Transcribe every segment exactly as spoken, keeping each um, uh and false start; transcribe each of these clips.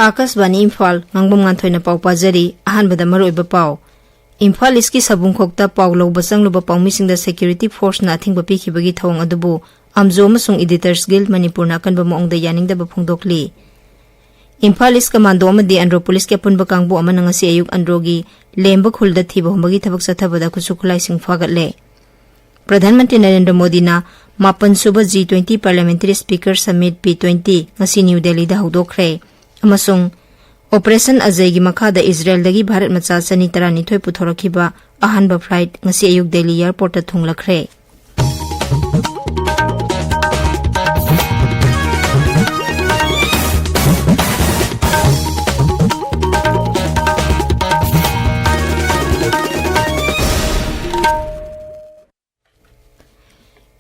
ꯑꯥꯀꯥꯁꯕꯥꯅꯤ ꯏꯝꯐꯥꯜ, ꯉꯥꯡꯕꯝ ꯉꯥꯟꯊꯣꯏꯅ ꯄꯥꯎ ꯄꯥꯖꯔꯤ꯫ ꯑꯍꯥꯟꯕꯗ ꯃꯔꯨꯑꯣꯏꯕ ꯄꯥꯎ꯫ ꯏꯝꯐꯥꯜ ꯏꯁꯀꯤ ꯁꯕꯨꯡꯈꯣꯛꯇ ꯄꯥꯎ ꯂꯧꯕ ꯆꯪꯂꯨꯕ ꯄꯥꯎꯃꯤꯁꯤꯡꯗ ꯁꯦꯀ꯭ꯌꯨꯔꯤꯇꯤ ꯐꯣꯔꯁꯅ ꯑꯊꯤꯡꯕ ꯄꯤꯈꯤꯕꯒꯤ ꯊꯧꯑꯣꯡ ꯑꯗꯨꯕꯨ ꯑꯝꯖꯣ ꯑꯃꯁꯨꯡ ꯏꯗꯤꯇꯔꯁ ꯒꯤꯜ ꯃꯅꯤꯄꯨꯔꯅ ꯑꯀꯟꯕ ꯃꯑꯣꯡꯗ ꯌꯥꯅꯤꯡꯗꯕ ꯐꯣꯡꯗꯣꯛꯂꯤ꯫ ꯏꯝꯐꯥꯜ ꯏꯁ ꯀꯃꯥꯟꯗꯣ ꯑꯃꯗꯤ ꯑꯟꯗ꯭ꯔꯣ ꯄꯨꯂꯤꯁꯀꯤ ꯑꯄꯨꯟꯕ ꯀꯥꯡꯕꯨ ꯑꯃꯅ ꯉꯁꯤ ꯑꯌꯨꯛ ꯑꯟꯗ꯭ꯔꯣꯒꯤ ꯂꯦꯝꯕ ꯈꯨꯜꯗ ꯊꯤꯕ ꯍꯨꯝꯕꯒꯤ ꯊꯕꯛ ꯆꯠꯊꯕꯗ ꯈꯨꯠꯁꯨ ꯈꯨꯠꯂꯥꯏꯁꯤꯡ ꯐꯥꯒꯠꯂꯦ꯫ ꯄ꯭ꯔꯙꯥꯟ ꯃꯟꯇ꯭ꯔꯤ ꯅꯔꯦꯟꯗ꯭ꯔ ꯃꯣꯗꯤꯅ ꯃꯥꯄꯟ ꯁꯨꯕ G twenty parliamentary speaker summit P twenty ꯉꯁꯤ ꯅ꯭ꯌꯨ ꯗꯦꯜꯂꯤꯗ ꯍꯧꯗꯣꯛꯈ꯭ꯔꯦ꯫ ꯑꯃꯁꯨꯡ ꯑꯣꯄꯔꯦꯁꯟ ꯑꯖꯩꯒꯤ ꯃꯈꯥꯗ ꯏꯖꯔꯦꯜꯗꯒꯤ ꯚꯥꯔꯠ ꯃꯆꯥ ꯆꯅꯤ ꯇꯔꯥꯅꯤꯊꯣꯏ ꯄꯨꯊꯣꯔꯛꯈꯤꯕ ꯑꯍꯥꯟꯕ ꯐ꯭ꯂꯥꯏꯠ ꯉꯁꯤ ꯑꯌꯨꯛ ꯗꯦꯜꯂꯤ ꯑꯦꯌꯔꯄꯣꯔꯠꯇ ꯊꯨꯡꯂꯈ꯭ꯔꯦ꯫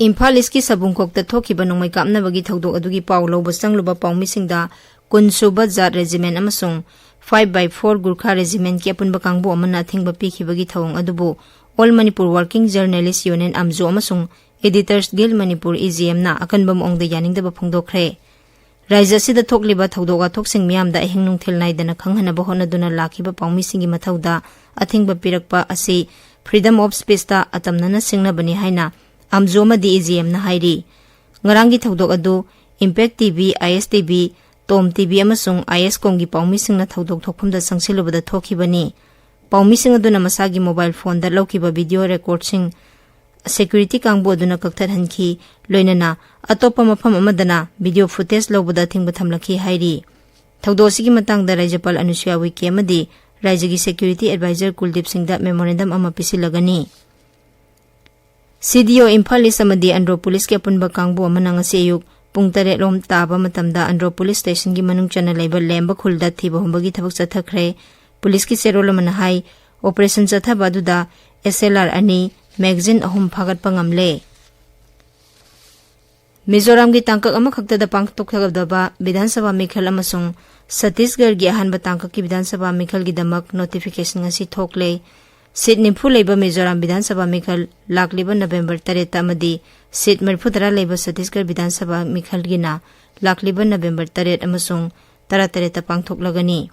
ꯏꯝꯐꯥꯜ ꯏꯁꯀꯤ ꯁꯕꯨꯡꯈꯣꯛꯇ ꯊꯣꯛꯈꯤꯕ ꯅꯣꯡꯃꯩ ꯀꯥꯞꯅꯕꯒꯤ ꯊꯧꯗꯣꯛ ꯑꯗꯨꯒꯤ ꯄꯥꯎ ꯂꯧꯕ ꯆꯪꯂꯨꯕ ꯄꯥꯎꯃꯤꯁꯤꯡꯗ ꯀꯨꯟ ꯁꯨꯕ ꯖꯥꯠ ꯔꯦꯖꯤꯃꯦꯟ ꯑꯃꯁꯨꯡ five by four ꯒꯨꯔꯈꯥ ꯔꯦꯖꯤꯃꯦꯟꯒꯤ ꯑꯄꯨꯟꯕ ꯀꯥꯡꯕꯨ ꯑꯃꯅ ꯑꯊꯤꯡꯕ ꯄꯤꯈꯤꯕꯒꯤ ꯊꯧꯑꯣꯡ ꯑꯗꯨꯕꯨ All Manipur Working Journalist Union, ꯑꯝꯖꯣ, ꯑꯃꯁꯨꯡ Editors Guild Manipur, E G ꯑꯦꯝꯅ ꯑꯀꯟꯕ ꯃꯑꯣꯡꯗ ꯌꯥꯅꯤꯡꯗꯕ ꯐꯣꯡꯗꯣꯛꯈ꯭ꯔꯦ꯫ ꯔꯥꯖ꯭ꯌ ꯑꯁꯤꯗ ꯊꯣꯛꯂꯤꯕ ꯊꯧꯗꯣꯛ ꯋꯥꯊꯣꯛꯁꯤꯡ ꯃꯤꯌꯥꯝꯗ ꯑꯍꯤꯡ ꯅꯨꯡꯊꯤꯜ ꯅꯥꯏꯗꯅ ꯈꯪꯍꯟꯅꯕ ꯍꯣꯠꯅꯗꯨꯅ ꯂꯥꯛꯈꯤꯕ ꯄꯥꯎꯃꯤꯁꯤꯡꯒꯤ ꯃꯊꯧꯗ ꯑꯊꯤꯡꯕ ꯄꯤꯔꯛꯄ ꯑꯁꯤ Freedom of Speechꯇ ꯑꯇꯝꯅꯅ ꯁꯤꯡꯅꯕꯅꯤ ꯍꯥꯏꯅ ꯑꯝꯖꯣ ꯑꯃꯗꯤ ꯏ ꯖꯤ ꯑꯦꯝꯅ ꯍꯥꯏꯔꯤ꯫ ꯉꯔꯥꯡꯒꯤ ꯊꯧꯗꯣꯛ ꯑꯗꯨ Impact ꯇꯤ ꯚꯤ, ꯑꯥꯏ ꯑꯦꯁ ꯇꯤ ꯚꯤ, ꯇꯣꯝ ꯇꯤ ꯚꯤ ꯑꯃꯁꯨꯡ ꯑꯥꯏ ꯑꯦꯁ ꯀꯣꯝꯒꯤ ꯄꯥꯎꯃꯤꯁꯤꯡꯅ ꯊꯧꯗꯣꯛ ꯊꯣꯛꯐꯝꯗ ꯆꯪꯁꯤꯜꯂꯨꯕꯗ ꯊꯣꯛꯈꯤꯕꯅꯤ꯫ ꯄꯥꯎꯃꯤꯁꯤꯡ ꯑꯗꯨꯅ ꯃꯁꯥꯒꯤ ꯃꯣꯕꯥꯏꯜ ꯐꯣꯟꯗ ꯂꯧꯈꯤꯕ ꯚꯤꯗꯤꯑꯣ ꯔꯦꯀꯣꯔꯗꯁꯤꯡ ꯁꯦꯀ꯭ꯌꯨꯔꯤꯇꯤ ꯀꯥꯡꯕꯨ ꯑꯗꯨꯅ ꯀꯛꯊꯠꯍꯟꯈꯤ꯫ ꯂꯣꯏꯅꯅ ꯑꯇꯣꯞꯄ ꯃꯐꯝ ꯑꯃꯗꯅ ꯚꯤꯗꯤꯑꯣ ꯐꯨꯇꯦꯖ ꯂꯧꯕꯗ ꯑꯊꯤꯡꯕ ꯊꯝꯂꯛꯈꯤ ꯍꯥꯏꯔꯤ꯫ ꯊꯧꯗꯣꯛ ꯑꯁꯤꯒꯤ ꯃꯇꯥꯡꯗ ꯔꯥꯖ꯭ꯌꯄꯥꯜ ꯑꯅꯨꯁꯨꯌꯥ ꯎꯏꯀꯦ ꯑꯃꯗꯤ ꯔꯥꯖ꯭ꯌꯒꯤ ꯁꯦꯀ꯭ꯌꯨꯔꯤꯇꯤ ꯑꯦꯗꯚꯥꯏꯖꯔ ꯀꯨꯜꯗꯤꯞ ꯁꯤꯡꯗ ꯃꯦꯃꯣꯔꯦꯟꯗꯝ ꯑꯃ ꯄꯤꯁꯤꯜꯂꯒꯅꯤ꯫ ꯁꯤ ꯗꯤ ꯑꯣ ꯏꯝꯐꯥꯜ ꯏꯁ ꯑꯃꯗꯤ ꯑꯟꯗ꯭ꯔꯣ ꯄꯨꯂꯤꯁꯀꯤ ꯑꯄꯨꯟꯕ ꯀꯥꯡꯕꯨ ꯑꯃꯅ ꯉꯁꯤ ꯑꯌꯨꯛ ꯄꯨꯡ ꯇꯔꯦꯠ ꯂꯣꯝ ꯇꯥꯕ ꯃꯇꯝꯗ ꯑꯟꯗ꯭ꯔꯣ ꯄꯨꯂꯤꯁ ꯁ꯭ꯇꯦꯁꯟꯒꯤ ꯃꯅꯨꯡ ꯆꯟꯅ ꯂꯩꯕ ꯂꯦꯝꯕ ꯈꯨꯜꯗ ꯊꯤꯕ ꯍꯨꯝꯕꯒꯤ ꯊꯕꯛ ꯆꯠꯊꯈ꯭ꯔꯦ꯫ ꯄꯨꯂꯤꯁꯀꯤ ꯆꯦꯔꯣꯜ ꯑꯃꯅ ꯍꯥꯏ, ꯑꯣꯄꯔꯦꯁꯟ ꯆꯠꯊꯕ ꯑꯗꯨꯗ ꯑꯦꯁ ꯑꯦꯜ ꯑꯥꯔ ꯑꯅꯤ, ꯃꯦꯒꯥꯖꯤꯟ ꯑꯍꯨꯝ ꯐꯥꯒꯠꯄ ꯉꯝꯂꯦ꯫ ꯃꯤꯖꯣꯔꯥꯝꯒꯤ ꯇꯥꯡꯀꯛ ꯑꯃꯈꯛꯇꯗ ꯄꯥꯡꯊꯣꯛꯀꯗꯕ ꯕꯤꯙꯥꯟ ꯁꯚꯥ ꯃꯤꯈꯜ ꯑꯃꯁꯨꯡ ꯁꯠꯇꯤꯁꯒꯔꯒꯤ ꯑꯍꯥꯟꯕ ꯇꯥꯡꯀꯛꯀꯤ ꯕꯤꯙꯥꯟ ꯁꯚꯥ ꯃꯤꯈꯜꯒꯤꯗꯃꯛ ꯅꯣꯇꯤꯐꯤꯀꯦꯁꯟ ꯉꯁꯤ ꯊꯣꯛꯂꯦ꯫ ꯁꯤꯠ ꯅꯤꯐꯨ ꯂꯩꯕ ꯃꯤꯖꯣꯔꯥꯝ ꯕꯤꯙꯥꯟ ꯁꯚꯥ ꯃꯤꯈꯜ ꯂꯥꯛꯂꯤꯕ ꯅꯕꯦꯝꯕꯔ ꯇꯔꯦꯠꯇ ꯑꯃꯗꯤ ꯁꯤꯠ ꯃꯔꯤꯐꯨ ꯇꯔꯥ ꯂꯩꯕ ꯁꯠꯇꯤꯁꯒꯔ ꯕꯤꯙꯥꯟ ꯁꯚꯥ ꯃꯤꯈꯜꯒꯤꯅ ꯂꯥꯛꯂꯤꯕ ꯅꯕꯦꯝꯕꯔ ꯇꯔꯦꯠ ꯑꯃꯁꯨꯡ ꯇꯔꯥꯇꯔꯦꯠꯇ ꯄꯥꯡꯊꯣꯛꯂꯒꯅꯤ꯫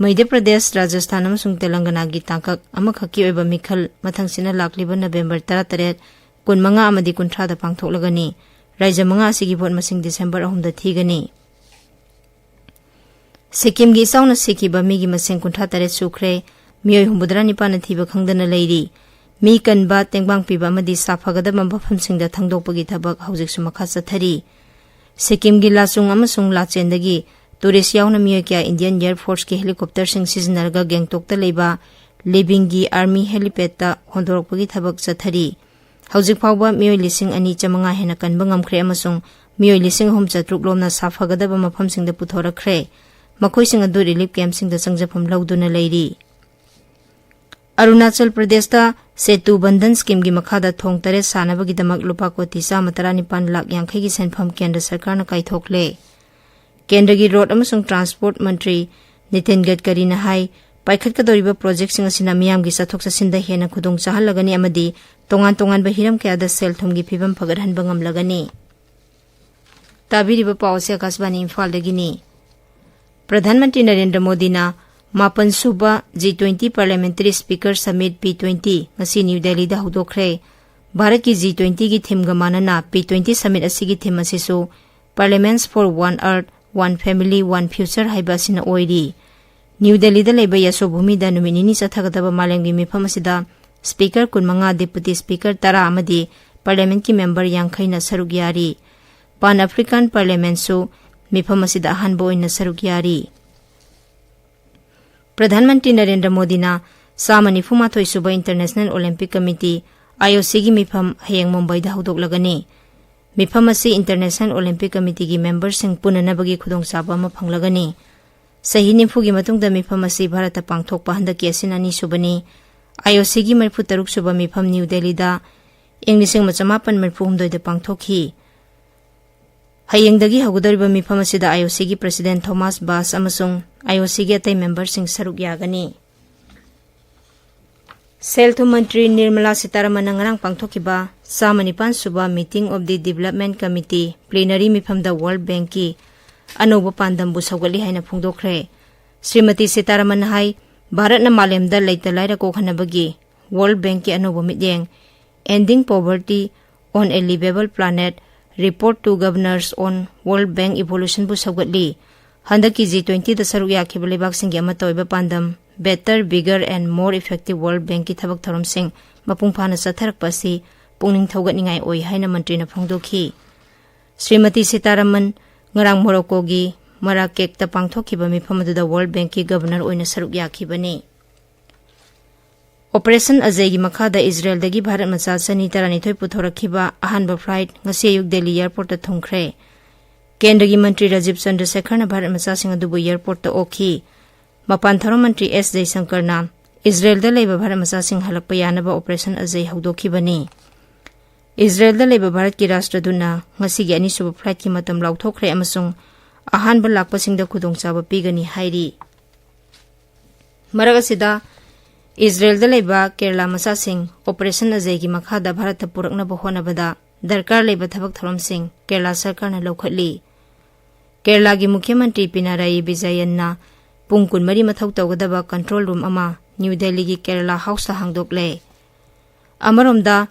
ꯃꯙ꯭ꯌ ꯄ꯭ꯔꯗꯦꯁ, ꯔꯥꯖꯁꯊꯥꯟ ꯑꯃꯁꯨꯡ ꯇꯦꯂꯪꯒꯅꯥꯒꯤ ꯇꯥꯡꯀꯛ ꯑꯃꯈꯛꯀꯤ ꯑꯣꯏꯕ ꯃꯤꯈꯜ ꯃꯊꯪꯁꯤꯠꯅ ꯂꯥꯛꯂꯤꯕ ꯅꯕꯦꯝꯕꯔ ꯇꯔꯥꯇꯔꯦꯠ, ꯀꯨꯟꯃꯉꯥ ꯑꯃꯗꯤ ꯀꯨꯟꯊ꯭ꯔꯥꯗ ꯄꯥꯡꯊꯣꯛꯂꯒꯅꯤ꯫ ꯔꯥꯖ꯭ꯌ ꯃꯉꯥ ꯑꯁꯤꯒꯤ ꯚꯣꯠ ꯃꯁꯤꯡ ꯗꯤꯁꯦꯝꯕꯔ ꯑꯍꯨꯝꯗ ꯊꯤꯒꯅꯤ꯫ ꯁꯤꯛꯀꯤꯝꯒꯤ ꯏꯆꯥꯎꯅ ꯁꯤꯈꯤꯕ ꯃꯤꯒꯤ ꯃꯁꯤꯡ ꯀꯨꯟꯊ꯭ꯔꯥ ꯇꯔꯦꯠ ꯁꯨꯈ꯭ꯔꯦ꯫ ꯃꯤꯑꯣꯏ ꯍꯨꯝꯐꯨꯇꯔꯥ ꯅꯤꯄꯥꯟꯅ ꯊꯤꯕ ꯈꯪꯗꯅ ꯂꯩꯔꯤ꯫ ꯃꯤ ꯀꯟꯕ, ꯇꯦꯡꯕꯥꯡ ꯄꯤꯕ ꯑꯃꯗꯤ ꯁꯥꯐꯒꯗꯕ ꯃꯐꯝꯁꯤꯡꯗ ꯊꯪꯗꯣꯛꯄꯒꯤ ꯊꯕꯛ ꯍꯧꯖꯤꯛꯁꯨ ꯃꯈꯥ ꯆꯠꯊꯔꯤ꯫ ꯁꯤꯛꯀꯤꯝꯒꯤ ꯂꯥꯆꯨꯡ ꯑꯃꯁꯨꯡ ꯂꯥꯆꯦꯟꯗꯒꯤ ꯇꯨꯔꯤꯁ ꯌꯥꯎꯅ ꯃꯤꯑꯣꯏ ꯀꯌꯥ ꯏꯟꯗꯤꯌꯟ ꯑꯦꯌꯔ ꯐꯣꯔꯁꯀꯤ ꯍꯦꯂꯤꯀꯣꯞꯇꯔꯁꯤꯡ ꯁꯤꯖꯤꯟꯅꯔꯒ ꯒꯦꯡꯇꯣꯛꯇ ꯂꯩꯕ ꯂꯤꯕꯤꯡꯒꯤ ꯑꯥꯔꯃꯤ ꯍꯦꯂꯤꯄꯦꯗꯇ ꯍꯣꯟꯗꯣꯔꯛꯄꯒꯤ ꯊꯕꯛ ꯆꯠꯊꯔꯤ꯫ ꯍꯧꯖꯤꯛ ꯐꯥꯎꯕ ꯃꯤꯑꯣꯏ ꯂꯤꯁꯤꯡ ꯑꯅꯤ ꯆꯥꯃꯉꯥ ꯍꯦꯟꯅ ꯀꯟꯕ ꯉꯝꯈ꯭ꯔꯦ ꯑꯃꯁꯨꯡ ꯃꯤꯑꯣꯏ ꯂꯤꯁꯤꯡ ꯑꯍꯨꯝ ꯆꯥꯇ꯭ꯔꯨꯛ ꯂꯣꯝꯅ ꯁꯥꯐꯒꯗꯕ ꯃꯐꯝꯁꯤꯡꯗ ꯄꯨꯊꯣꯔꯛꯈ꯭ꯔꯦ꯫ ꯃꯈꯣꯏꯁꯤꯡ ꯑꯗꯨ ꯔꯤꯂꯤꯐ ꯀꯦꯝꯞꯁꯤꯡꯗ ꯆꯪꯖꯐꯝ ꯂꯧꯗꯨꯅ ꯂꯩꯔꯤ꯫ ꯑꯔꯨꯅꯥꯆꯜ ꯄ꯭ꯔꯗꯦꯁꯇ ꯁꯦꯇꯨ ꯕꯟꯙꯟ ꯁ꯭ꯀꯤꯝꯒꯤ ꯃꯈꯥꯗ ꯊꯣꯡ ꯇꯔꯦꯠ ꯁꯥꯅꯕꯒꯤꯗꯃꯛ ꯂꯨꯄꯥ ꯀꯣꯇꯤ ꯆꯥꯝꯃ ꯇꯔꯥꯅꯤꯄꯥꯟ ꯂꯥꯈ ꯌꯥꯡꯈꯩꯒꯤ ꯁꯦꯟꯐꯝ ꯀꯦꯟꯗ꯭ꯔ ꯁꯔꯀꯥꯔꯅ ꯀꯥꯏꯊꯣꯛꯂꯦ꯫ ꯀꯦꯟꯗ꯭ꯔꯒꯤ ꯔꯣꯗ ꯑꯃꯁꯨꯡ ꯇ꯭ꯔꯥꯟꯁꯄꯣꯔꯠ ꯃꯟꯇ꯭ꯔꯤ ꯅꯤꯇꯤꯟ ꯒꯗꯀꯔꯤꯅ ꯍꯥꯏ, ꯄꯥꯏꯈꯠꯀꯗꯧꯔꯤꯕ ꯄ꯭ꯔꯣꯖꯦꯛꯁꯤꯡ ꯑꯁꯤꯅ ꯃꯤꯌꯥꯝꯒꯤ ꯆꯠꯊꯣꯛ ꯆꯠꯁꯤꯟꯗ ꯍꯦꯟꯅ ꯈꯨꯗꯣꯡ ꯆꯥꯍꯜꯂꯒꯅꯤ ꯑꯃꯗꯤ ꯇꯣꯉꯥꯟ ꯇꯣꯉꯥꯟꯕ ꯍꯤꯔꯝ ꯀꯌꯥꯗ ꯁꯦꯜ ꯊꯨꯝꯒꯤ ꯐꯤꯕꯝ ꯐꯒꯠꯍꯟꯕ ꯉꯝꯂꯒꯅꯤ꯫ ꯇꯥꯕꯤꯔꯤꯕ ꯄꯥꯎ ꯑꯁꯤ ꯑꯀꯥꯁꯕꯥꯅꯤ ꯏꯝꯐꯥꯜꯗꯒꯤꯅꯤ꯫ ꯄ꯭ꯔꯙꯥꯟ ꯃꯟꯇ꯭ꯔꯤ ꯅꯔꯦꯟꯗ꯭ꯔ ꯃꯣꯗꯤꯅ ꯃꯥꯄꯟ ꯁꯨꯕ G twenty Parliamentary Speaker Summit, ꯄꯤ ꯇ꯭ꯋꯦꯟꯇꯤ, ꯉꯁꯤ ꯅ꯭ꯌꯨ ꯗꯦꯜꯂꯤꯗ ꯍꯧꯗꯣꯛꯈ꯭ꯔꯦ꯫ ꯚꯥꯔꯠꯀꯤ ꯖꯤ ꯇ꯭ꯋꯦꯟꯇꯤꯒꯤ ꯊꯤꯝꯒ ꯃꯥꯟꯅꯅ ꯄꯤ ꯇ꯭ꯋꯦꯟꯇꯤ summit ꯑꯁꯤꯒꯤ ꯊꯤꯝ ꯑꯁꯤꯁꯨ Parliaments for One Earth, One Family, One Future ꯍꯥꯏꯕ ꯑꯁꯤꯅ ꯑꯣꯏꯔꯤ꯫ ꯅ꯭ꯌꯨ ꯗꯦꯜꯂꯤꯗ ꯂꯩꯕ ꯌꯁꯣꯚꯨꯃꯤꯗ ꯅꯨꯃꯤꯠ ꯅꯤꯅꯤ ꯆꯠꯊꯒꯗꯕ ꯃꯥꯂꯦꯝꯒꯤ ꯃꯤꯐꯝ ꯑꯁꯤꯗ Speaker ꯀꯨꯟꯃꯉꯥ, Deputy Speaker ꯇꯔꯥ ꯑꯃꯗꯤ Parliamentꯀꯤ member ꯌꯥꯡꯈꯩꯅ ꯁꯔꯨꯛ ꯌꯥꯔꯤ꯫ Pan African Parliamentꯁꯨ ꯃꯤꯐꯝ ꯑꯁꯤꯗ ꯑꯍꯥꯟꯕ ꯑꯣꯏꯅ ꯁꯔꯨꯛ ꯌꯥꯔꯤ꯫ ꯄ꯭ꯔꯙꯥꯟ ꯃꯟꯇ꯭ꯔꯤ ꯅꯔꯦꯟꯗ꯭ꯔ ꯃꯣꯗꯤꯅ ꯆꯥꯝꯃ ꯅꯤꯐꯨ ꯃꯥꯊꯣꯏ ꯁꯨꯕ International Olympic Committee, IOCꯒꯤ ꯃꯤꯐꯝ ꯍꯌꯦꯡ ꯃꯨꯝꯕꯥꯏꯗ ꯍꯧꯗꯣꯛꯂꯒꯅꯤ꯫ ꯃꯤꯐꯝ ꯑꯁꯤ International Olympic Committeeꯒꯤ memberꯁꯤꯡ ꯄꯨꯟꯅꯅꯕꯒꯤ ꯈꯨꯗꯣꯡꯆꯥꯕ ꯑꯃ ꯐꯪꯂꯒꯅꯤ꯫ ꯆꯍꯤ ꯅꯤꯐꯨꯒꯤ ꯃꯇꯨꯡꯗ ꯃꯤꯐꯝ ꯑꯁꯤ ꯚꯥꯔꯠꯇ ꯄꯥꯡꯊꯣꯛꯄ ꯍꯟꯗꯛꯀꯤ ꯑꯁꯤꯅ ꯑꯅꯤꯁꯨꯕꯅꯤ꯫ IOCꯒꯤ ꯃꯔꯤꯐꯨ ꯇꯔꯨꯛ ꯁꯨꯕ ꯃꯤꯐꯝ ꯅ꯭ꯌꯨ ꯗꯦꯜꯂꯤꯗ ꯏꯪ ꯂꯤꯁꯤꯡ ꯑꯃ ꯆꯃꯥꯄꯟ ꯃꯔꯤꯐꯨ ꯍꯨꯝꯗꯣꯏꯗ ꯄꯥꯡꯊꯣꯛꯈꯤ꯫ ꯍꯌꯦꯡꯗꯒꯤ ꯍꯧꯒꯗꯧꯔꯤꯕ ꯃꯤꯐꯝ ꯑꯁꯤꯗ IOCꯒꯤ President Thomas Bach ꯑꯃꯁꯨꯡ IOCꯒꯤ ꯑꯇꯩ memberꯁꯤꯡ ꯁꯔꯨꯛ ꯌꯥꯒꯅꯤ꯫ ꯁꯦꯜ ꯊꯨꯝ ꯃꯟꯇ꯭ꯔꯤ ꯅꯤꯔꯃꯂꯥ ꯁꯤꯇꯥꯔꯥꯃꯟꯅ ꯉꯔꯥꯡ ꯄꯥꯡꯊꯣꯛꯈꯤꯕ ꯆꯥꯝꯃ ꯅꯤꯄꯥꯟ ꯁꯨꯕ Meeting of the Development Committee Plenary ꯃꯤꯐꯝꯗ World Bankꯀꯤ ꯑꯅꯧꯕ ꯄꯥꯟꯗꯝꯕꯨ ꯁꯧꯒꯠꯂꯤ ꯍꯥꯏꯅ ꯐꯣꯡꯗꯣꯛꯈ꯭ꯔꯦ꯫ ꯁ꯭ꯔꯤꯃꯇꯤ ꯁꯤꯇꯥꯔꯥꯃꯟꯅ ꯍꯥꯏ, ꯚꯥꯔꯠꯅ ꯃꯥꯂꯦꯝꯗ ꯂꯩꯇ ꯂꯥꯏꯔ ꯀꯣꯛꯍꯟꯅꯕꯒꯤ World Bankꯀꯤ ꯑꯅꯧꯕ ꯃꯤꯠꯌꯦꯡ, Ending Poverty on a Livable Planet, Report to Governors on World Bank Evolutionꯕꯨ ꯁꯧꯒꯠꯂꯤ꯫ ꯍꯟꯗꯛꯀꯤ G twentyꯗ ꯁꯔꯨꯛ ꯌꯥꯈꯤꯕ ꯂꯩꯕꯥꯛꯁꯤꯡꯒꯤ ꯑꯃꯠꯇ ꯑꯣꯏꯕ ꯄꯥꯟꯗꯝ, Better, Bigger and More Effective World Bankꯀꯤ ꯊꯕꯛ ꯊꯧꯔꯝꯁꯤꯡ ꯃꯄꯨꯡ ꯐꯥꯅ ꯆꯠꯊꯔꯛꯄ ꯑꯁꯤ ꯄꯨꯛꯅꯤꯡ ꯊꯧꯒꯠꯅꯤꯡꯉꯥꯏ ꯑꯣꯏ ꯍꯥꯏꯅ ꯃꯟꯇ꯭ꯔꯤꯅ ꯐꯣꯡꯗꯣꯛꯈꯤ꯫ ꯁ꯭ꯔꯤꯃꯇꯤ ꯁꯤꯇꯥꯔꯥꯃꯟ ꯉꯔꯥꯡ ꯃꯣꯔꯣꯀꯣꯒꯤ ꯃꯔꯥꯀꯦꯛꯇ ꯄꯥꯡꯊꯣꯛꯈꯤꯕ ꯃꯤꯐꯝ ꯑꯗꯨꯗ World Bankꯀꯤ Governor ꯑꯣꯏꯅ ꯁꯔꯨꯛ ꯌꯥꯈꯤꯕꯅꯤ꯫ Operation Ajayꯒꯤ ꯃꯈꯥꯗ ꯏꯖꯔꯦꯜꯗꯒꯤ ꯚꯥꯔꯠ ꯃꯆꯥ ꯆꯅꯤ ꯇꯔꯥꯅꯤꯊꯣꯏ ꯄꯨꯊꯣꯔꯛꯈꯤꯕ ꯑꯍꯥꯟꯕ flight ꯉꯁꯤ ꯑꯌꯨꯛ ꯗꯦꯜꯂꯤ airportꯇ ꯊꯨꯡꯈ꯭ꯔꯦ꯫ ꯀꯦꯟꯗ꯭ꯔꯒꯤ ꯃꯟꯇ꯭ꯔꯤ ꯔꯥꯖꯤꯕ ꯆꯟꯗ꯭ꯔꯁꯦꯈꯔꯅ ꯚꯥꯔꯠ ꯃꯆꯥꯁꯤꯡ ꯑꯗꯨꯕꯨ airportꯇ ꯑꯣꯛꯈꯤ꯫ ꯃꯄꯥꯟ ꯊꯧꯔꯝ ꯃꯟꯇ꯭ꯔꯤ ꯑꯦꯁ ꯖꯌꯁꯪꯀꯔꯅ ꯏꯖꯔꯦꯜꯗ ꯂꯩꯕ ꯚꯥꯔꯠ ꯃꯆꯥꯁꯤꯡ ꯍꯜꯂꯛꯄ ꯌꯥꯅꯕ Operation Ajay ꯍꯧꯗꯣꯛꯈꯤꯕꯅꯤ꯫ ꯏꯖꯔꯦꯜꯗ ꯂꯩꯕ ꯚꯥꯔꯠꯀꯤ ꯔꯥꯁꯇ꯭ꯔꯗꯨꯅ ꯉꯁꯤꯒꯤ ꯑꯅꯤꯁꯨꯕ flightꯀꯤ ꯃꯇꯝ ꯂꯥꯎꯊꯣꯛꯈ꯭ꯔꯦ ꯑꯃꯁꯨꯡ ꯑꯍꯥꯟꯕ ꯂꯥꯛꯄꯁꯤꯡꯗ ꯈꯨꯗꯣꯡꯆꯥꯕ ꯄꯤꯒꯅꯤ ꯍꯥꯏꯔꯤ꯫ ꯃꯔꯛ ꯑꯁꯤꯗ, ꯏꯖꯔꯦꯜꯗ ꯂꯩꯕ ꯀꯦꯔꯂꯥ ꯃꯆꯥꯁꯤꯡ Operation Ajayꯒꯤ ꯃꯈꯥꯗ ꯚꯥꯔꯠꯇ ꯄꯨꯔꯛꯅꯕ ꯍꯣꯠꯅꯕꯗ ꯗꯔꯀꯥꯔ ꯂꯩꯕ ꯊꯕꯛ ꯊꯧꯔꯝꯁꯤꯡ ꯀꯦꯔꯂꯥ ꯁꯔꯀꯥꯔꯅ ꯂꯧꯈꯠꯂꯤ꯫ ꯀꯦꯔꯂꯥꯒꯤ ꯃꯨꯈ꯭ꯌ ꯃꯟꯇ꯭ꯔꯤ ꯄꯤꯅꯔꯥꯌꯤ ꯕꯤꯖꯌꯟꯅ ꯄꯨꯡ ꯀꯨꯟꯃꯔꯤ ꯃꯊꯧ ꯇꯧꯒꯗꯕ control room ꯑꯃ ꯅ꯭ꯌꯨ ꯗꯦꯜꯂꯤꯒꯤ ꯀꯦꯔꯂꯥ ꯍꯥꯎꯁꯇ ꯍꯥꯡꯗꯣꯛꯂꯦ꯫ ꯑꯃꯔꯣꯝꯗ,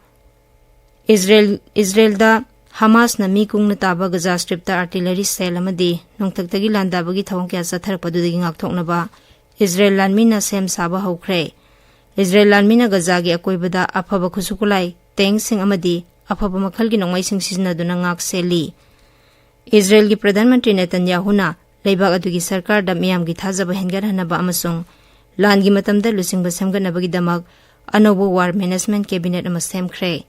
ꯏꯖꯔꯦꯜ, ꯏꯖꯔꯦꯜꯗ ꯍꯃꯥꯁꯅ ꯃꯤ ꯀꯨꯡꯅ ꯇꯥꯕ ꯒꯖꯥ ꯁ꯭ꯇ꯭ꯔꯤꯞꯇ artillery shell ꯑꯃꯗꯤ ꯅꯣꯡꯊꯛꯇꯒꯤ ꯂꯥꯟꯗꯥꯕꯒꯤ ꯊꯧꯑꯣꯡ ꯀꯌꯥ ꯆꯠꯊꯔꯛꯄꯗꯨꯗꯒꯤ ꯉꯥꯛꯊꯣꯛꯅꯕ ꯏꯖꯔꯦꯜ ꯂꯥꯟꯃꯤꯅ ꯁꯦꯝ ꯁꯥꯕ ꯍꯧꯈ꯭ꯔꯦ꯫ ꯏꯖꯔꯦꯜ ꯂꯥꯟꯃꯤꯅ ꯒꯖꯥꯒꯤ ꯑꯀꯣꯏꯕꯗ ꯑꯐꯕ ꯈꯨꯠꯁꯨ ꯈꯨꯠꯂꯥꯏ, tankꯁꯤꯡ ꯑꯃꯗꯤ ꯑꯐꯕ ꯃꯈꯜꯒꯤ ꯅꯣꯡꯃꯩꯁꯤꯡ ꯁꯤꯖꯤꯟꯅꯗꯨꯅ ꯉꯥꯛ ꯁꯦꯜꯂꯤ꯫ ꯏꯖꯔꯦꯜꯒꯤ ꯄ꯭ꯔꯙꯥꯟ ꯃꯟꯇ꯭ꯔꯤ ꯅꯦꯇꯟꯌꯥꯍꯨꯅ ꯂꯩꯕꯥꯛ ꯑꯗꯨꯒꯤ ꯁꯔꯀꯥꯔꯗ ꯃꯤꯌꯥꯝꯒꯤ ꯊꯥꯖꯕ ꯍꯦꯟꯒꯠꯍꯟꯅꯕ ꯑꯃꯁꯨꯡ ꯂꯥꯟꯒꯤ ꯃꯇꯝꯗ ꯂꯨꯆꯤꯡꯕ ꯁꯦꯝꯒꯠꯅꯕꯒꯤꯗꯃꯛ ꯑꯅꯧꯕ war management cabinet ꯑꯃ ꯁꯦꯝꯈ꯭ꯔꯦ꯫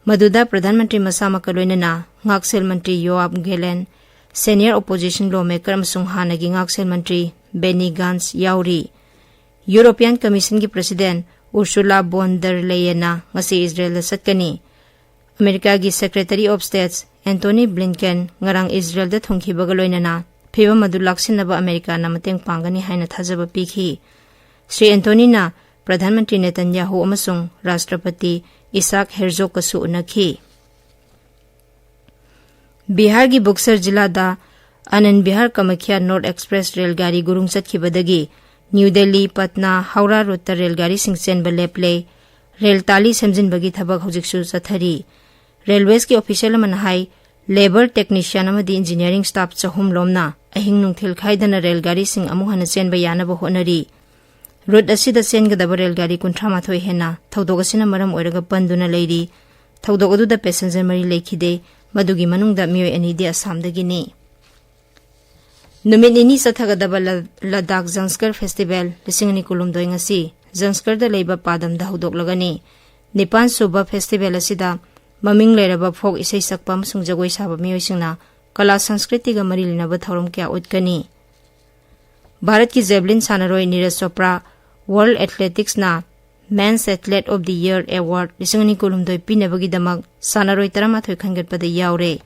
ꯃꯗꯨꯗ ꯄ꯭ꯔꯙꯥꯟ ꯃꯟꯇ꯭ꯔꯤ ꯃꯁꯥꯃꯛꯀ ꯂꯣꯏꯅꯅ ꯉꯥꯛꯁꯦꯜ ꯃꯟꯇ꯭ꯔꯤ ꯌꯣꯑꯥꯕ ꯒꯦꯂꯦꯟ, senior opposition lawmaker ꯑꯃꯁꯨꯡ ꯍꯥꯟꯅꯒꯤ ꯉꯥꯛꯁꯦꯜ ꯃꯟꯇ꯭ꯔꯤ ꯕꯦꯅꯤ ꯒꯥꯟꯁ ꯌꯥꯎꯔꯤ꯫ European Commissionꯒꯤ President Ursula von der Leyenꯅ ꯉꯁꯤ ꯏꯖꯔꯦꯜꯗ ꯆꯠꯀꯅꯤ꯫ ꯑꯃꯦꯔꯤꯀꯥꯒꯤ Secretary of State Antony Blinken ꯉꯔꯥꯡ ꯏꯖꯔꯦꯜꯗ ꯊꯨꯡꯈꯤꯕꯒ ꯂꯣꯏꯅꯅ ꯐꯤꯚꯝ ꯑꯗꯨ ꯂꯥꯛꯁꯤꯟꯅꯕ ꯑꯃꯦꯔꯤꯀꯥꯅ ꯃꯇꯦꯡ ꯄꯥꯡꯒꯅꯤ ꯍꯥꯏꯅ ꯊꯥꯖꯕ ꯄꯤꯈꯤ꯫ ꯁ꯭ꯔꯤ ꯑꯦꯟꯊꯣꯅꯤꯅ ꯄ꯭ꯔꯙꯥꯟ ꯃꯟꯇ꯭ꯔꯤ ꯅꯦꯇꯟꯌꯥꯍꯨ ꯑꯃꯁꯨꯡ ꯔꯥꯁꯇ꯭ꯔꯄꯇꯤ ꯏꯁꯥꯛ ꯍꯦꯔꯖꯣꯒꯀꯁꯨ ꯎꯅꯈꯤ꯫ ꯕꯤꯍꯥꯔꯒꯤ ꯕꯨꯛꯁꯔ ꯖꯤꯂꯥꯗ Anand Vihar Kamakhya north express rail ꯒꯥꯔꯤ ꯒꯨꯔꯨꯡ ꯆꯠꯈꯤꯕꯗꯒꯤ ꯅ꯭ꯌꯨ ꯗꯦꯜꯂꯤ, ꯄꯠꯅꯥ, ꯍꯧꯔꯥ ꯔꯨꯠꯇ ꯔꯦꯜ ꯒꯥꯔꯤꯁꯤꯡ ꯆꯦꯟꯕ ꯂꯦꯞꯂꯦ꯫ ꯔꯦꯜ ꯇꯥꯂꯤ ꯁꯦꯝꯖꯤꯟꯕꯒꯤ ꯊꯕꯛ ꯍꯧꯖꯤꯛꯁꯨ ꯆꯠꯊꯔꯤ꯫ ꯔꯦꯜꯋꯦꯁꯀꯤ ꯑꯣꯐꯤꯁꯤꯌꯦꯜ ꯑꯃꯅ ꯍꯥꯏ, ꯂꯦꯕꯔ, ꯇꯦꯛꯅꯤꯁꯤꯌꯥꯟ ꯑꯃꯗꯤ ꯏꯟꯖꯤꯅꯤꯌꯥꯔꯤꯡ ꯁ꯭ꯇꯥꯐ ꯆꯍꯨꯝ ꯂꯣꯝꯅ ꯑꯍꯤꯡ ꯅꯨꯡꯊꯤꯜ ꯈꯥꯏꯗꯅ ꯔꯦꯜ ꯒꯥꯔꯤꯁꯤꯡ ꯑꯃꯨꯛ ꯍꯟꯅ ꯆꯦꯟꯕ ꯌꯥꯅꯕ ꯍꯣꯠꯅꯔꯤ꯫ ꯔꯨꯠ ꯑꯁꯤꯗ ꯆꯦꯟꯒꯗꯕ ꯔꯦꯜ ꯒꯥꯔꯤ ꯀꯨꯟꯊ꯭ꯔꯥ ꯃꯥꯊꯣꯏ ꯍꯦꯟꯅ ꯊꯧꯗꯣꯛ ꯑꯁꯤꯅ ꯃꯔꯝ ꯑꯣꯏꯔꯒ ꯄꯟꯗꯨꯅ ꯂꯩꯔꯤ꯫ ꯊꯧꯗꯣꯛ ꯑꯗꯨꯗ ꯄꯦꯁꯦꯟꯖꯔ ꯃꯔꯤ ꯂꯩꯈꯤꯗꯦ꯫ ꯃꯗꯨꯒꯤ ꯃꯅꯨꯡꯗ ꯃꯤꯑꯣꯏ ꯑꯅꯤꯗꯤ ꯑꯁꯥꯝꯗꯒꯤꯅꯤ꯫ ꯅꯨꯃꯤꯠ ꯅꯤꯅꯤ ꯆꯠꯊꯒꯗꯕ ꯂ-, ꯂꯗꯥꯈ ꯖꯪꯁꯀꯔ ꯐꯦꯁꯇꯤꯚꯦꯜ ꯂꯤꯁꯤꯡ ꯑꯅꯤ ꯀꯨꯟꯍꯨꯝꯗꯣꯏ ꯉꯁꯤ ꯖꯪꯁꯀꯔꯗ ꯂꯩꯕ ꯄꯥꯗꯝꯗ ꯍꯧꯗꯣꯛꯂꯒꯅꯤ꯫ ꯅꯤꯄꯥꯟ ꯁꯨꯕ ꯐꯦꯁꯇꯤꯚꯦꯜ ꯑꯁꯤꯗ ꯃꯃꯤꯡ ꯂꯩꯔꯕ ꯐꯣꯛ ꯏꯁꯩ ꯁꯛꯄ ꯑꯃꯁꯨꯡ ꯖꯒꯣꯏ ꯁꯥꯕ ꯃꯤꯑꯣꯏꯁꯤꯡꯅ ꯀꯂꯥ ꯁꯪꯁꯀ꯭ꯔꯤꯇꯤꯒ ꯃꯔꯤ ꯂꯩꯅꯕ ꯊꯧꯔꯝ ꯀꯌꯥ ꯎꯠꯀꯅꯤ꯫ ꯚꯥꯔꯠꯀꯤ ꯖꯦꯕꯂꯤꯟ ꯁꯥꯟꯅꯔꯣꯏ Neeraj Chopra world ꯑꯦꯊꯂꯦꯇꯤꯛꯁꯅ Men's Athlete of the Year Award ꯂꯤꯁꯤꯡ ꯑꯅꯤ ꯀꯨꯟꯍꯨꯝꯗꯣꯏ ꯄꯤꯅꯕꯒꯤꯗꯃꯛ ꯁꯥꯟꯅꯔꯣꯏ ꯇꯔꯥꯃꯥꯊꯣꯏ ꯈꯟꯒꯠꯄꯗ ꯌꯥꯎꯔꯦ꯫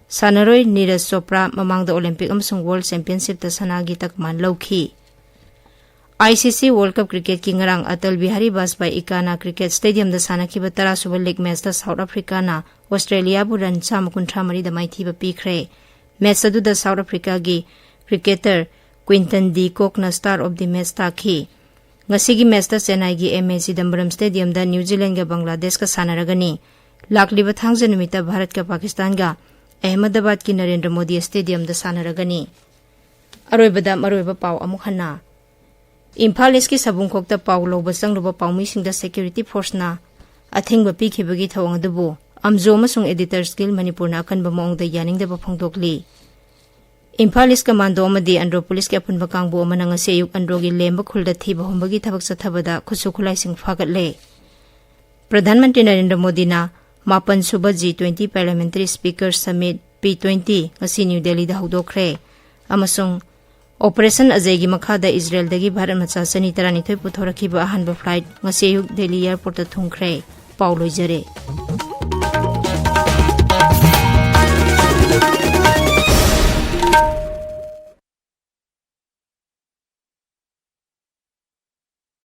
ꯁꯥꯟꯅꯔꯣꯏ ꯅꯤꯔꯖ ꯆꯣꯄ꯭ꯔꯥ ꯃꯃꯥꯡꯗ ꯑꯣꯂꯦꯝꯄꯤꯛ ꯑꯃꯁꯨꯡ ꯋꯥꯔꯜ ꯆꯦꯝꯄꯤꯌꯟꯁꯤꯞꯇ ꯁꯅꯥꯒꯤ ꯇꯛꯃꯥꯟ ꯂꯧꯈꯤ꯫ ICC World Cup ꯀ꯭ꯔꯤꯀꯦꯠꯀꯤ ꯉꯔꯥꯡ ꯑꯇꯜ ꯕꯤꯍꯥꯔꯤ ꯕꯥꯖꯄꯥꯏ ꯏꯀꯥꯅꯥ ꯀ꯭ꯔꯤꯀꯦꯠ ꯁ꯭ꯇꯦꯗꯤꯌꯝꯗ ꯁꯥꯟꯅꯈꯤꯕ ꯇꯔꯥꯁꯨꯕ ꯂꯤꯒ ꯃꯦꯆꯇ ꯁꯥꯎꯠ ꯑꯐ꯭ꯔꯤꯀꯥꯅ ꯑꯣꯁꯇ꯭ꯔꯦꯂꯤꯌꯥꯕꯨ ꯔꯟ ꯆꯥꯝꯃ ꯀꯨꯟꯊ꯭ꯔꯥ ꯃꯔꯤꯗ ꯃꯥꯏꯊꯤꯕ ꯄꯤꯈ꯭ꯔꯦ꯫ ꯃꯦꯆ ꯑꯗꯨꯗ ꯁꯥꯎꯠ ꯑꯐ꯭ꯔꯤꯀꯥꯒꯤ ꯀ꯭ꯔꯤꯀꯦꯇꯔ ꯀ꯭ꯋꯤꯟꯇꯟ ꯗꯤ ꯀꯣꯛꯅ Star of the Match ꯇꯥꯈꯤ꯫ ꯉꯁꯤꯒꯤ ꯃꯦꯆꯇ ꯆꯦꯟꯅꯥꯏꯒꯤ M A Chidambaram ꯁ꯭ꯇꯦꯗꯤꯌꯝꯗ ꯅ꯭ꯌꯨ ꯖꯤꯂꯦꯟꯒ ꯕꯪꯒ꯭ꯂꯥꯗꯦꯁꯀ ꯁꯥꯟꯅꯔꯒꯅꯤ꯫ ꯂꯥꯛꯂꯤꯕ ꯊꯥꯡꯖ ꯅꯨꯃꯤꯠꯇ ꯚꯥꯔꯠꯀ ꯄꯥꯀꯤꯁꯇꯥꯟꯒ ꯑꯍꯃꯗꯕꯥꯗꯀꯤ ꯅꯔꯦꯟꯗ꯭ꯔ ꯃꯣꯗꯤ ꯁ꯭ꯇꯦꯗꯤꯌꯝꯗ ꯁꯥꯟꯅꯔꯒꯅꯤ꯫ ꯑꯔꯣꯏꯕꯗ ꯃꯔꯨꯑꯣꯏꯕ ꯄꯥꯎ ꯑꯃꯨꯛ ꯍꯟꯅ꯫ ꯏꯝꯐꯥꯜ ꯏꯁꯀꯤ ꯁꯕꯨꯡꯈꯣꯛꯇ ꯄꯥꯎ ꯂꯧꯕ ꯆꯪꯂꯨꯕ ꯄꯥꯎꯃꯤꯁꯤꯡꯗ ꯁꯦꯀ꯭ꯌꯨꯔꯤꯇꯤ ꯐꯣꯔꯁꯅ ꯑꯊꯤꯡꯕ ꯄꯤꯈꯤꯕꯒꯤ ꯊꯧꯑꯣꯡ ꯑꯗꯨꯕꯨ ꯑꯝꯖꯣ ꯑꯃꯁꯨꯡ Editors Guild ꯃꯅꯤꯄꯨꯔꯅ ꯑꯀꯟꯕ ꯃꯑꯣꯡꯗ ꯌꯥꯅꯤꯡꯗꯕ ꯐꯣꯡꯗꯣꯛꯂꯤ꯫ ꯏꯝꯐꯥꯜ ꯏꯁ ꯀꯃꯥꯟꯗꯣ ꯑꯃꯗꯤ ꯑꯟꯗ꯭ꯔꯣ ꯄꯨꯂꯤꯁꯀꯤ ꯑꯄꯨꯟꯕ ꯀꯥꯡꯕꯨ ꯑꯃꯅ ꯉꯁꯤ ꯑꯌꯨꯛ ꯑꯟꯗ꯭ꯔꯣꯒꯤ ꯂꯦꯝꯕ ꯈꯨꯜꯗ ꯊꯤꯕ ꯍꯨꯝꯕꯒꯤ ꯊꯕꯛ ꯆꯠꯊꯕꯗ ꯈꯨꯠꯁꯨ ꯈꯨꯠꯂꯥꯏꯁꯤꯡ ꯐꯥꯒꯠꯂꯦ꯫ ꯄ꯭ꯔꯙꯥꯟ ꯃꯟꯇ꯭ꯔꯤ ꯅꯔꯦꯟꯗ꯭ꯔ ꯃꯣꯗꯤꯅ ꯃꯥꯄꯟ ꯁꯨꯕ G twenty Parliamentary Speaker Summit P twenty ꯉꯁꯤ ꯅ꯭ꯌꯨ ꯗꯦꯜꯂꯤꯗ ꯍꯧꯗꯣꯛꯈ꯭ꯔꯦ ꯑꯃꯁꯨꯡ ꯑꯣꯄꯔꯦꯁꯟ ꯑꯖꯩꯒꯤ ꯃꯈꯥꯗ ꯏꯖꯔꯦꯜꯗꯒꯤ ꯚꯥꯔꯠ ꯃꯆꯥ ꯆꯅꯤ ꯇꯔꯥꯅꯤꯊꯣꯏ ꯄꯨꯊꯣꯔꯛꯈꯤꯕ ꯑꯍꯥꯟꯕ ꯐ꯭ꯂꯥꯏꯠ ꯉꯁꯤ ꯑꯌꯨꯛ ꯗꯦꯜꯂꯤ ꯑꯦꯌꯔꯄꯣꯔꯠꯇ ꯊꯨꯡꯈ꯭ꯔꯦ꯫ ꯄꯥꯎ ꯂꯣꯏꯖꯔꯦ꯫